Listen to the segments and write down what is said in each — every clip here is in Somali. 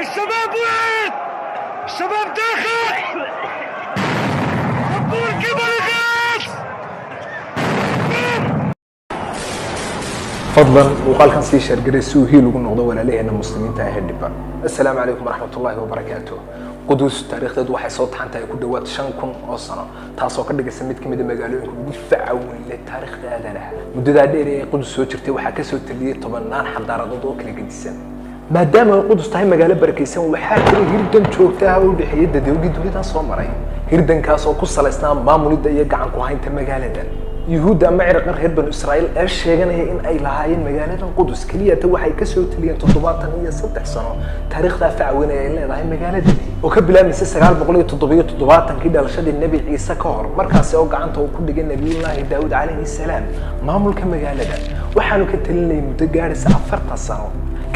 الشباب وقعت، الشباب داخل، دبور كبر غاز. Fadlan muuqaalkan sii share garee si uu hiil ugu noqdo walaalaheena Muslimiinta ah ee dhiban. Assalaamu calaykum waraxmatullaahi wabarakaatuh. Qudus taariikhdeedu waxay soo taxan tahay ku dhowaad 5000 oo sano, taasoo ka dhigaysa mid ka mid a magaalooyinka ugu faca weyn leh taariikhda aadanaha. Muddadaa dheer ee Qudus soo jirtay waxaa kasoo taliyey tobannaan xadaaradood oo kala gedisan. Maadaama ay Qudus tahay magaalo barakaysan, waxaa jiray hirdan joogta ah oo u dhexeeya dadowgii dunidan soo maray, hirdankaas oo ku salaysnaa maamulidda iyo gacan ku haynta magaaladan. Yuhuudda ama ciraqan reer Banu Israa'iil ee sheeganaya in ay lahaayeen magaaladan Qudus keliyata waxay kasoo taliyeen 73 sano taariikhdaa faca weyn ee ay leedahay magaaladani, oo ka bilaabmaysa 977-kii dhalashadii Nebi Ciise ka hor, markaasi oo gacanta uu ku dhigay Nabiyullaahi Daawud calayhi salaam maamulka magaalada. Waxaanu ka talinayay muddo gaadhaysa 40 sano.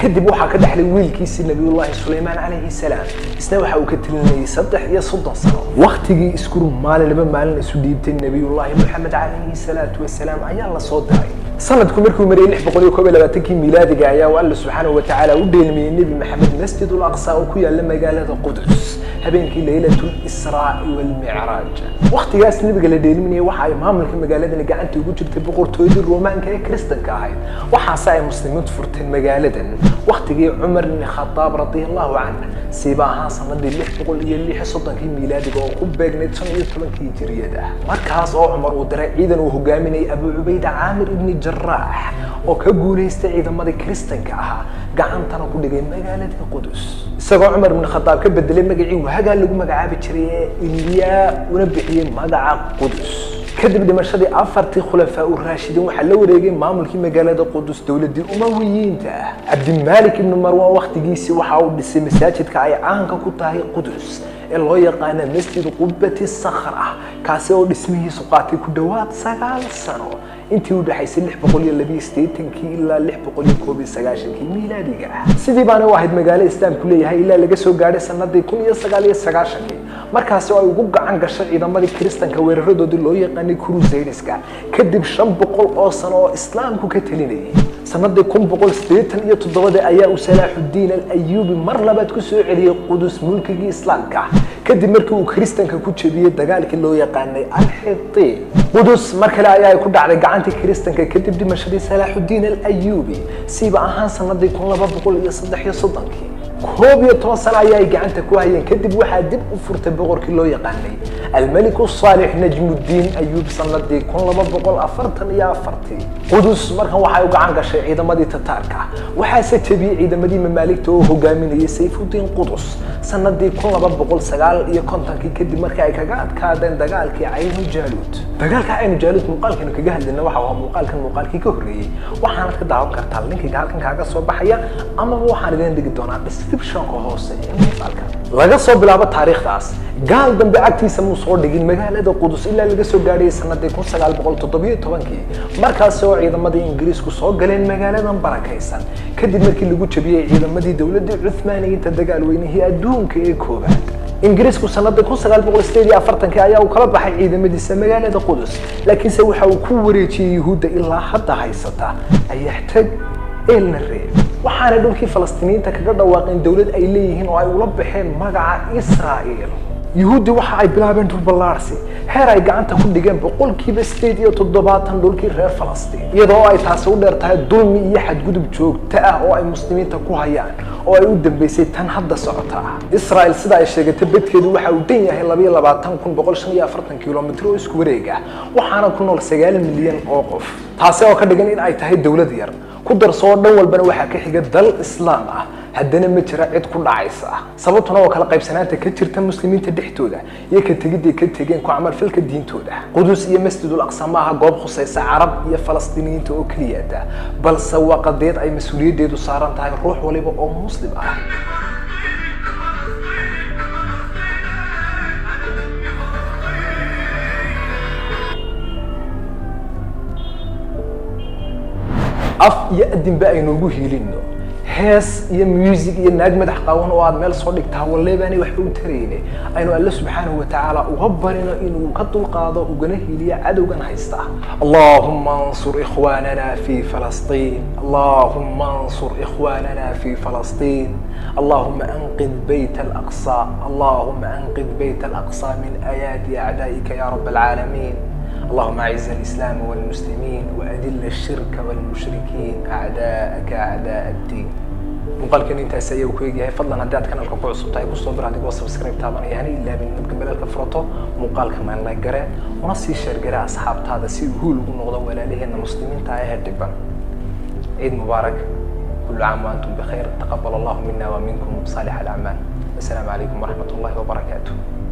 Kadib waxaa ka dhexlay wiilkiisii Nabiyullaahi Sulaymaan calayhi salaam, isna waxa uu ka talinayay 33 sano. Waktigii iskuru maalinaba maalin isu dhiibtay Nabiyullaahi Moxamed calayhi salaatu wasalaam ayaa la soo diray. Sanadku markuu marayay 621-kii miilaadiga ayaa uu Alla subxaanahu watacaala u dheelmiyey Nebi Maxamed Masjid Aqsa oo ku yaala magaalada Qudus habeenkii Laylatul Israa walMicraaj. Waktigaas nebiga la dheelminayay waxa ay maamulka magaaladani gacanta ugu jirtay boqortooyadii Roomaanka ee Kiristanka ahayd. Waxaase ay Muslimiintu furteen magaaladan waktigii Cumar ibn Khataab radiallahu canh, siiba ahaan sanadii 636-kii miilaadiga oo ku beegnayd 15-kii hijriyada, markaas oo Cumar uu diray ciidan uu hogaaminayay Abu Cubayda Caamir ibni Jaraax oo ka guulaystay ciidamadii Kiristanka ahaa, gacantana ku dhigay magaaladii Qudus, isagoo Cumar ibn Khataab ka bedelay magacii wahagaa lagu magacaabi jiray ee Ilyaa una bixiyey magaca Qudus. Kadib dhimashadii afartii khulafaa u raashidiin, waxaa la wareegay maamulkii magaalada Qudus dowladii Umawiyiinta ah. Cabdimaalik ibnu Marwan wakhtigiisii waxa uu dhisay masaajidka ay caanka ku tahay Qudus ee loo yaqaana Masjid Qubati Sakhra, kaasi oo dhismihiisu qaatay ku dhowaad 9 sano intii u dhexaysay 682-kii ilaa 691-kii miilaadiga. Sidii baana u ahayd magaalo Islaamku leeyahay ilaa laga soo gaadhay sanadii 1990-kii, markaasi oo ay ugu gacan gashay ciidamadii Kiristanka weeraradoodii loo yaqaanay Crusaderska, kadib 500 oo sano oo Islaamku ka talinayay. Sanadii 1187-dii ayaa uu Salaaxuddiin Al Ayuubi mar labaad ku soo celiyey Qudus mulkigii Islaamka, kadib markii uu Kiristanka ku jebiyey dagaalkii loo yaqaanay Alxitiin. Qudus mar kale ayaa ay ku dhacday gacantii Kiristanka kadib dhimashadii Salaaxuddiin Al Ayuubi, siiba ahaan sanadii 1233-kii. 11 sano ayaa ay gacanta ku hayeen. Kadib waxaa dib u furtay boqorkii loo yaqaanay Almalik Saalix Najmuddiin Ayuub sanadii 1244-tii. Qudus markan waxay u gacan gashay ciidamadii Tataarka, waxaase jebiyey ciidamadii Mamaaligta oo hogaaminayay Sayfudiin Qudus sanadii 1259-kii, kadib markii ay kaga adkaadeen dagaalkii Caynu Jaaluud. Dagaalka Caynu Jaaluud muuqaalkanu kaga hadlayna waxa uu ahaa muuqaalkan muuqaalkii ka horreeyey. Waxaanad ka daawan kartaa linkiga halkan kaaga soo baxaya, amaba waxaan idin dhigi doonaa descriptionka hoose ee muuqaalka. Laga soo bilaabo taariikhdaas gaal dambe agtiisa muu soo dhigin magaalada Qudus ilaa laga soo gaadhayay sanadii 1917-kii, markaasi oo ciidamadii Ingiriisku soo galeen magaaladan barakaysan, kadib markii lagu jabiyey ciidamadii dowladda Cuthmaaniyiinta dagaal weynihii adduunka ee koowaad. Ingiriisku sanadii 1948-kii ayaa uu kala baxay ciidamadiisa magaalada Qudus, laakiinse waxa uu ku wareejiyey Yuhuudda ilaa hadda haysata ayaxtag eelna reeb. Waxaana dhulkii Falastiiniyiinta kaga dhawaaqeen dowlad ay leeyihiin oo ay ula baxeen magaca Israa'iil. Yuhuuddi waxa ay bilaabeen dhul ballaarsi heer ay gacanta ku dhigeen 87% dhulkii reer Falastiin, iyadoo ay taasi u dheer tahay dulmi iyo xadgudub joogto ah oo ay Muslimiinta ku hayaan, oo ay u dambeysay tan hadda socota. Israel sida ay sheegatay bedkeedu waxa uu dhan yahay 22,145 kilomitr oo isku wareeg ah, waxaana ku nool 9 milyan oo qof, taasi oo ka dhigan in ay tahay dowlad yar. Ku darsoo dhan walbana waxaa ka xiga dal Islaam ah, haddana ma jira cid ku dhacaysa, sababtuna oo kala qaybsanaanta ka jirta Muslimiinta dhexdooda iyo ka tegidday ka tegeen ku camalfalka diintooda. Qudus iyo Masjidul Aqsa ma aha goob khusaysa Carab iyo Falastiiniyiinta oo keliyata, balse waa qadiyad ay mas-uuliyaddeedu saaran tahay ruux waliba oo Muslim ah. Af iyo adinba aynoogu hiilinno, Hees iyo music iyo naag madax qaawan oo aad meel soo dhigtaa wallee baanay waxba u tarayne. Aynu Alle subxaanahu watacaala uga barino inuu ka dulqaado ugana hiliyo cadowgan haysta. Allahuma ansur ikhwaanana fi Falastiin, allahuma ansur ikhwaanana fi Falastiin, allahuma anqid bayt alaqsa, allahuma anqid bayt alaqsa min ayaadi acdaa'ika ya rab alcaalamiin. اللهم أعز الإسلام والمسلمين وأذل الشرك والمشركين أعداءك أعداء الدين. Muuqaalkan intaas ayaa ku eegyahay. Fadlan haddii aad kanalka ku cusub tahay, kusoo bir adigoo subscribe taabanaya, hana ilaabin inaad gambalaalka furato, muuqaalka maan like gare una sii share gare asxaabtaada si uu huul ugu noqdo walaalaheena muslimiinta ah ee dhiban. Ciid mubaarak, kullu caam wa antum bikhayr, taqabal allahu mina wa minkum saalix alacmaal. Assalaamu calaykum waraxmat ullahi wabarakaatuh.